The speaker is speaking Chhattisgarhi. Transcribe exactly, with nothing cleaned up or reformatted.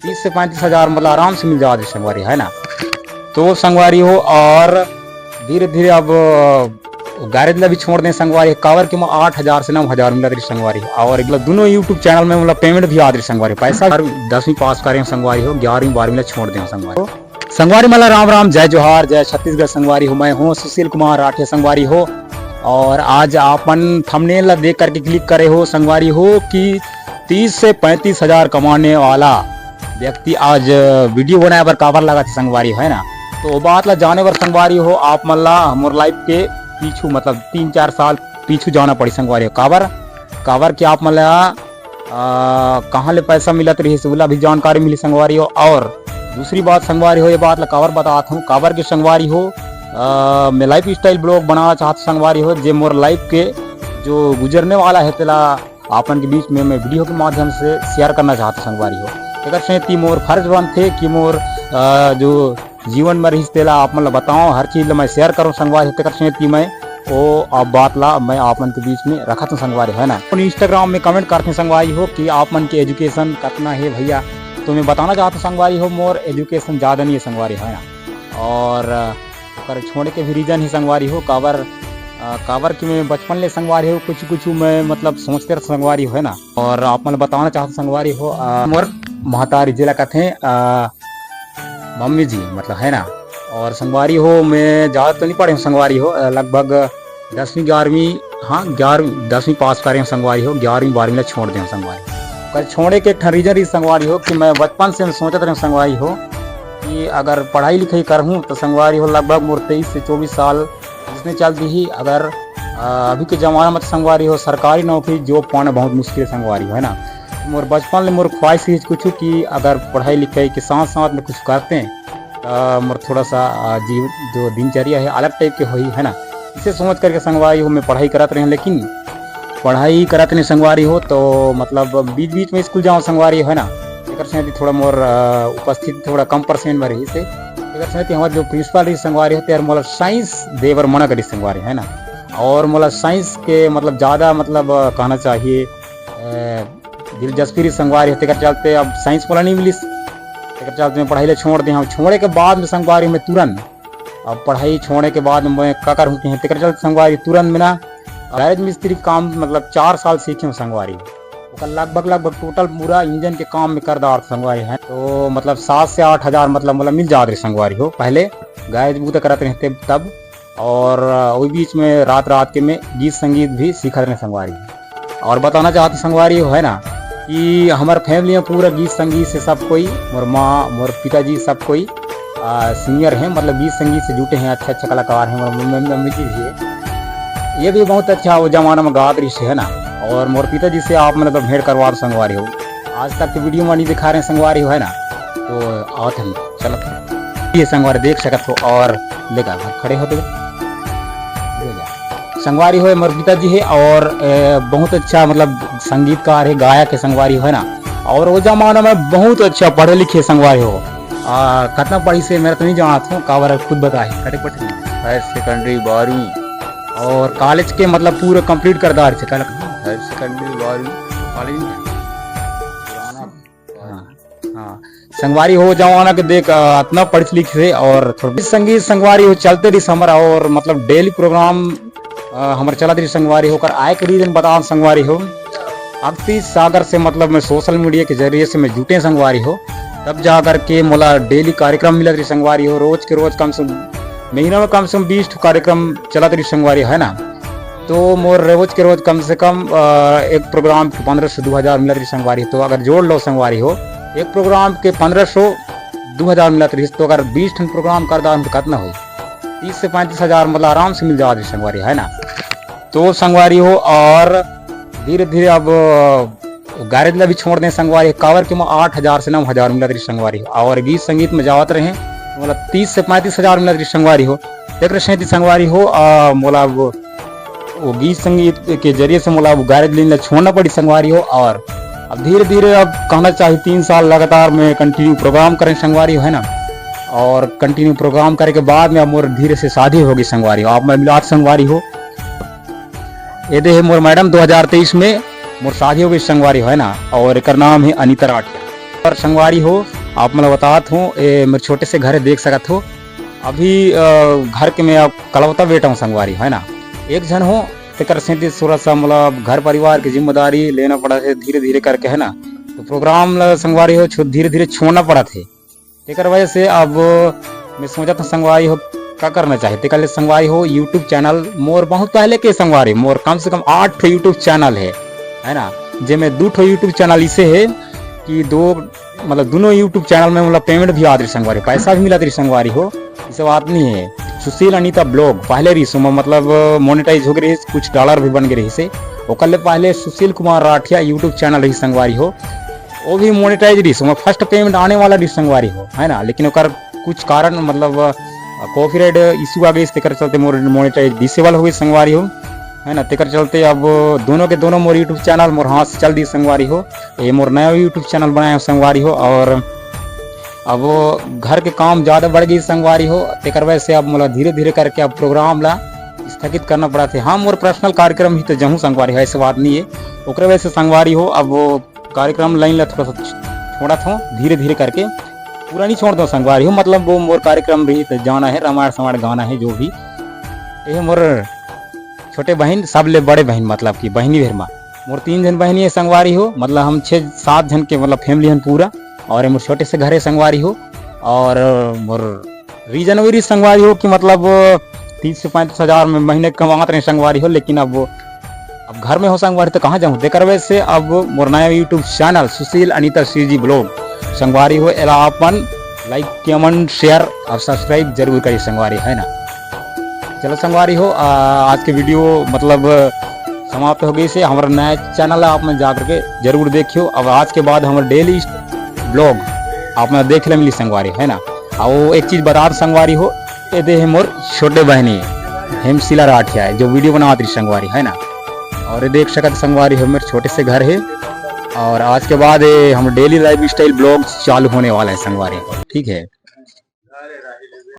तीस से पैंतीस हजार मतलब आराम से मिल जावत रही संगवारी, है ना। तो संगवारी हो, और धीरे धीरे अब गारेज ला भी छोड़ दें संगवारी हो, काबर कि मोर आठ हजार से नौ हजार मिलत रही संगवारी हो। और मतलब दोनों YouTube चैनल में मतलब पेमेंट भी आत रही संगवारी हो, पैसा। और दसवीं पास करे संगवारी हो, ग्यारहवीं बारहवीं ला छोड़ दें संगवारी हो। संगवारी मन ला राम राम, जय जोहार, जय छत्तीसगढ़ संगवारी हो। मैं हूँ सुशील कुमार राठिया संगवारी हो, और आज आपन थंबनेल ला देख करके क्लिक करे हो संगवारी हो कि तीस से पैंतीस हजार कमाने वाला व्यक्ति आज वीडियो बनाए बर काबर लागत हे संगवारी हो, है ना। तो बात ला जाने बर संगवारी हो, आप मन ला मोर लाइफ के पीछू मतलब तीन चार साल पीछू जाना पड़ी संगवारी हो। काबर, काबर कि आप मन ला आ, कहाँ ले पैसा मिलत रहिस, ओला भी जानकारी मिली संगवारी हो। और दूसरी बात संगवारी हो, ये बात ला काबर बतात हूँ, काबर के संगवारी हो, आ, मैं लाइफ स्टाइल ब्लॉग बनाना चाहत संगवारी हो, जे मोर लाइफ के जो गुजरने वाला है, तेला आपन के बीच में मैं वीडियो के माध्यम से शेयर करना चाहत संगवारी हो। तेकर सेती मोर फर्ज बनथे कि मोर, आ, जो जीवन में रहिस, तेला आप मन ला बताओ, हर चीज ला मैं शेयर करूँ संगवारी हो। तेकर सेती मैं ओ अब बात ला मैं आप मन के बीच में रखत हूँ संगवारी हो, है ना। अपन Instagram में कमेंट करते संगवारी हो कि आप मन के एजुकेशन कतना हे भैया, तो मैं बताना चाहत हूँ संगवारी हो, मोर एजुकेशन ज्यादा नहीं है संगवारी हो, है ना। और, अ, ओकर छोड़े के भी रीजन ही संगवारी हो, काबर, अ, काबर कि मैं बचपन ले संगवारी हो, कुछ कुछ मैं मतलब सोचते रह संगवारी हो, है ना। और आप मन ला बताना चाहत हूँ संगवारी हो, अ, मोर महतारी जेला कथे, अ, मम्मी जी, मतलब, है ना। और संगवारी हो, मैं ज्यादा तो नहीं पढ़े हूँ संगवारी हो, अ, लगभग दसवीं ग्यारहवीं, हाँ, ग्यारहवीं, दसवीं पास करे हूँ संगवारी हो, ग्यारहवीं बारहवीं ला छोड़ दे हूँ संगवारी। कर छोड़े के एक ठन रीजन रही संगवारी हो कि मैं बचपन से सोचत रहे हूँ संगवारी हो कि अगर पढ़ाई लिखाई करहूँ तो संगवारी हो, लगभग मोर तेईस से चौबीस साल जिसने चल दी ही। अगर, अ, अभी के जमाना में तो संगवारी हो, सरकारी नौकरी जॉब पाना बहुत मुश्किल है संगवारी हो, है ना। मोर बचपन ले मोर ख्वाहिश रही कुछ कि अगर पढ़ाई लिखाई के साथ साथ में कुछ करते हैं, अ, मोर थोड़ा सा, अ, जीव-, जो दिनचर्या है अलग टाइप के होही, है ना। इसे सोच करके संगवारी हो मैं पढ़ाई करत रहे, लेकिन पढ़ाई करत नहीं संगवारी हो, तो मतलब बीच बीच में स्कूल जाओ संगवारी हो, है ना। एकर सेती थोड़ा मोर, अ, उपस्थित थोड़ा कम परसेंट में रही से। एकर सेती हमारे जो प्रिंसिपल रही संगवारी हो, तेहर मोला साइंस दे बर मना करी संगवारी, है ना। और मोला साइंस के मतलब ज्यादा मतलब, अ, कहना चाहिए, अ, दिलचस्पी रही संगवारी हो, तेकर चलते अब साइंस मोला नहीं मिलिस, तेकर चलते मैं पढ़ाई ले छोड़ दे हूँ। छोड़े के बाद में संगवारी मैं तुरंत, अब पढ़ाई छोड़े के बाद मैं का करूँ कि तेकर चलते संगवारी तुरंत में ना गैरेज मिस्त्री काम मतलब चार साल सीखे हूँ संगवारी। ओकर लगभग, लगभग टोटल पूरा इंजन के काम में कर डार संगवारी है। तो मतलब सात से आठ हजार मतलब, मतलब मिल जात रही संगवारी हो। पहले गैरेज बूता करत रहते तब, और, अ, वही बीच में रात, रात के में गीत संगीत भी सीखत रहे संगवारी। और बताना चाहत संगवारी हो, है ना, कि हमार फैमिली में पूरा गीत संगीत से सब कोई, मोर माँ, मोर पिताजी, सब कोई, आ, सिंगर हैं, मतलब गीत संगीत से जुटे हैं, अच्छे अच्छे कलाकार हैं, मोर मम्मी, मम्मी जी भी है। ये भी बहुत अच्छा वो जमाना में गात रही से, है ना। और मोर पिताजी से आप मतलब भेंट करवा दो संगवारी हो। आज तक के वीडियो में नहीं दिखा रहे संगवारी हो, है ना। तो आवत हम चलत हैं। ये संगवारी देख सकत हो और लेकर खड़े होते। संगवारी हो, मोर पिताजी है और, ए, बहुत अच्छा मतलब संगीतकार है, गायक है संगवारी हो, है ना। और वो जमाना में बहुत अच्छा पढ़े लिखे संगवारी हो। आ, कितना पढ़ी से मेरा तो नहीं जानत हूँ, काबर खुद बताए। कटे पढ़े? हायर सेकेंडरी बारहवीं। और कॉलेज के मतलब पूरे कंप्लीट कर डार से कल। हायर सेकेंडरी बारहवीं कॉलेज में। हाँ, हाँ। संगवारी हो जमाना के देख, अ, इतना पढ़ लिख से और थोड़ा संगीत संगवारी हो चलते रही हमारा और मतलब डेली प्रोग्राम, अ, हमारे चलत रही संगवारी हो। ओकर आए के रीजन बताओ संगवारी हो। अक्ति सागर से मतलब मैं सोशल मीडिया के जरिए से मैं जुटे संगवारी हो, तब जा करके मोला डेली कार्यक्रम मिलत रही संगवारी हो। रोज के रोज कम से महीना में कम से कम बीस ठो कार्यक्रम चलत रही संगवारी हो, है ना। तो मोर रोज के रोज कम से कम, अ, एक प्रोग्राम के पन्द्रह सौ दो हजार मिलत रही संगवारी हो। तो अगर जोड़ लो संगवारी हो, एक प्रोग्राम के पन्द्रह सौ दो हजार मिलत रही, तो अगर बीस ठन प्रोग्राम कर डाल तो कितना होई? तीस से पैंतीस हजार मतलब आराम से मिल जावत रही संगवारी, है ना। तो संगवारी हो, और धीरे धीरे अब गैरेज ला भी छोड़ दें संगवारी, काबर के मोर आठ हजार से नौ हजार मिलत रही संगवारी हो, और गीत संगीत में जावत रहे, मतलब तीस से पैंतीस हजार मिलत रही संगवारी हो। तेकर सेती संगवारी हो, आ, मोला अब वो गीत संगीत के जरिए से मोला अब गैरेज लाइन ला छोड़ना पड़ी संगवारी हो। और अब धीरे धीरे अब कहना चाहिए तीन साल लगातार मैं कंटिन्यू प्रोग्राम करें संगवारी हो, है ना। और कंटिन्यू प्रोग्राम करे के बाद में अब मोर धीरे से शादी होगी संगवारी हो। आप मैं मिलात संगवारी हो, ये दे है मोर मैडम, दो हजार तेईस में मोर शादी हो गई संगवारी हो, है ना। और एकर नाम है अनीता राठिया। और संगवारी हो, आप मन ल बतात हूँ, ए मेर छोटे से घर हे, देख सकत हो। अभी अ, घर के मैं अब कलौता बेटा हूँ संगवारी हो, है ना। एक झन हो, तेकर सेती थोड़ा सा मतलब घर परिवार के जिम्मेदारी लेना पड़त हे धीरे-धीरे करके, है ना। तो program ल संगवारी हो छो-, धीरे-धीरे छोड़ना पड़त हे। तेकर वजह से अब मैं सोचत हूँ संगवारी हो का करना चाहिए। तेकर ले संगवारी हो YouTube channel मोर बहुत पहले के संगवारी, मोर कम से कम आठ ठो YouTube channel हे, है ना। जेमे दू ठो YouTube channel इसे हे कि दो मतलब दोनों YouTube channel में मतलब payment भी आत रही संगवारी, पैसा भी मिलत रही संगवारी हो, इसे बात नहीं है। सुशील अनीता vlog पहले रही सुमा मतलब monetize हो गए रही, कुछ dollar भी बन गए रही से। ओकर ले पहले सुशील कुमार राठिया YouTube channel रही संगवारी हो, वो भी monetize रही सुमा, first payment आने वाला रही संगवारी हो, है ना। लेकिन ओकर कुछ कारण मतलब copyright issue आ गई, तेकर चलते मोर monetize disable हो गई संगवारी हो, है ना। तेकर चलते अब दोनों के दोनों मोर YouTube channel मोर हाथ से चल दी संगवारी हो। ये मोर नया YouTube channel बनाए हो संगवारी हो, और अब वो घर के काम ज़्यादा बढ़ गई संगवारी हो, तेकर वजह से अब मोला धीरे धीरे करके अब program ला स्थगित करना पड़ा थे। हाँ, मोर personal कार्यक्रम ही तो जहूँ संगवारी हो, ऐसे बात नहीं है। ओकरे वजह से संगवारी हो, अब वो कार्यक्रम line ला थोड़ा सा छोड़ा था धीरे धीरे करके, पूरा नहीं छोड़ दो संगवारी हो। मतलब वो मोर कार्यक्रम भी तो जाना है, रामायण समायण गाना है, जो भी। ये मोर छोटे बहिन, सबले बड़े बहिन, मतलब कि बहिनी भेर मा मोर तीन झन बहिनी है संगवारी हो, मतलब हम छः सात झन के मतलब family हन पूरा। और ये मोर छोटे से घर है संगवारी हो। और मोर reason वही रही संगवारी हो कि मतलब तीस से पैंतीस हजार में महीने कमात रहे संगवारी हो, लेकिन अब अब घर में हो संगवारी तो कहाँ जाऊँ। तेकर वजह से अब मोर नया YouTube channel सुशील अनीता CG vlog संगवारी हो, एला अपन like, comment, share और subscribe जरूर करिए संगवारी, है ना। चलो संगवारी हो, आ, आज के video मतलब समाप्त हो गई से। हमारा नया channel है, आप में जा करके जरूर देखियो। अब आज के बाद हमारे daily vlog आप में देख ले मिली संगवारी, है ना। और वो एक चीज बता दो संगवारी हो, ये दे है मोर छोटे बहनी हेमशिला राठिया है, जो video बनावत रही संगवारी, है ना। और ये देख सकत संगवारी हो, मेरे छोटे से घर है। और आज के बाद ये हम daily lifestyle vlog चालू होने वाला है संगवारी हो, ठीक है।